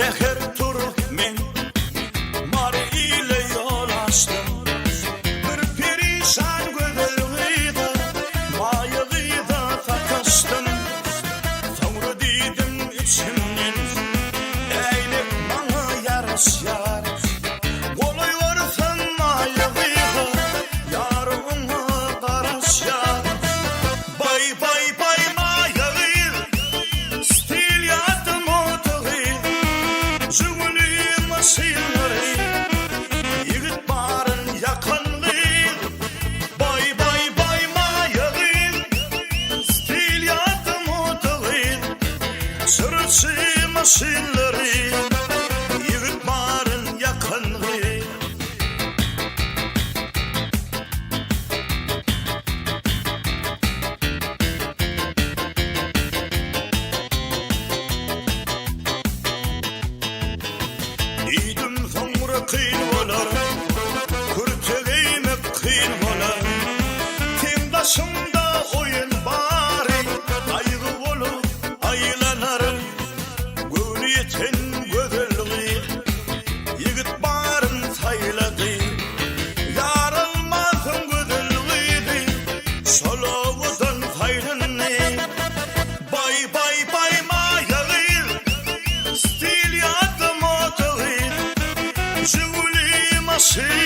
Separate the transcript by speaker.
Speaker 1: Säher turup men Mary ile ýol açdym. Bir perişan gözel gyza, Maýa gyza sataşdym. Soňra diýdim içimden, Äýnek maňa ýaraşýar. Golaý barsam Maýa gyza, Ýary oňa garaşýar. Baý baý baý Maýa gyz, Stil ýa-da moda gyz, Žiguli maşynlary, Ýigit baryn ýakan gyz. Baý baý baý Maýa gyz, Stil ýa-da moda gyz, Çyraçy maşynlary, Ýigit baryn ýakan gyz. Diýdim soňra kyn bolar, Kürte geýmek kyn bolar. Seň daşyňda oýun bary, Gaýgy bolup aýlanar. Göwni ýeten gözel gyz, Ýigit baryn saýlady. Ýaralmansoň gözel gyzy, Şol owadan saýlandy. Baý baý baý maýa gyz, Stil ýa-da moda gyz, Žiguli maşyn.